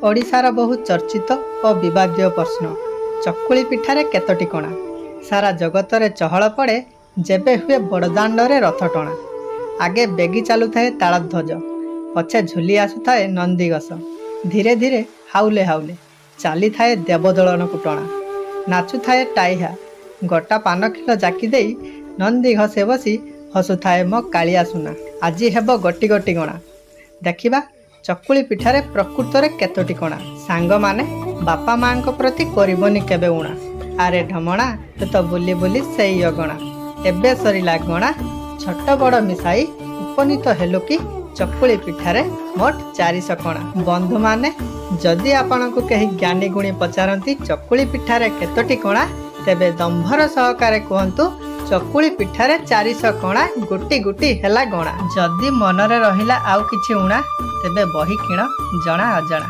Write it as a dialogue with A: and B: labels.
A: ଓଡ଼ିଶାର ବହୁ ଚର୍ଚ୍ଚିତ ଓ ବିବାଦୀୟ ପ୍ରଶ୍ନ, ଚକୁଳି ପିଠାରେ କେତୋଟି କଣା? ସାରା ଜଗତରେ ଚହଳ ପଡ଼େ ଯେବେ ହୁଏ ବଡ଼ଦାଣ୍ଡରେ ରଥ ଟଣା। ଆଗେ ବେଗି ଚାଲୁଥାଏ ତାଳଧ୍ୱଜ, ପଛେ ଝୁଲି ଆସୁଥାଏ ନନ୍ଦିଘୋଷ। ଧୀରେ ଧୀରେ ହାଉଲେ ହାଉଲେ ଚାଲିଥାଏ ଦେବଦଳନକୁ ଟଣା। ନାଚୁଥାଏ ଟାହିଆ, ଗୋଟା ପାନଖିଲ ଜାକି ଦେଇ ନନ୍ଦିଘୋଷେ ବସି ହସୁଥାଏ ମୋ କାଳିଆ ସୁନା। ଆଜି ହେବ ଗୋଟି ଗୋଟି ଗଣା, ଦେଖିବା ଚକୁଳି ପିଠାରେ ପ୍ରକୃତରେ କେତୋଟି କଣା। ସାଙ୍ଗମାନେ, ବାପା ମାଆଙ୍କ ପ୍ରତି କରିବନି କେବେ ଉଣା। ଆରେ ଢମଣା, ତୁ ତ ବୁଲି ବୁଲି ସେଇ ଅଗଣା। ଏବେ ସରିଲା ଗଣା, ଛୋଟ ବଡ଼ ମିଶାଇ ଉପନୀତ ହେଲୁ କି ଚକୁଳି ପିଠାରେ ମୋଟ 400 କଣା। ବନ୍ଧୁମାନେ, ଯଦି ଆପଣଙ୍କୁ କେହି ଜ୍ଞାନୀ ଗୁଣୀ ପଚାରନ୍ତି ଚକୁଳି ପିଠାରେ କେତୋଟି କଣା, ତେବେ ଦମ୍ଭର ସହକାରେ କୁହନ୍ତୁ ଚକୁଳି ପିଠାରେ 400 କଣା, ଗୋଟି ଗୋଟି ହେଲା ଗଣା। ଯଦି ମନରେ ରହିଲା ଆଉ କିଛି ଉଣା, ତେବେ ବହି କିଣ ଜଣା ଅଜଣା।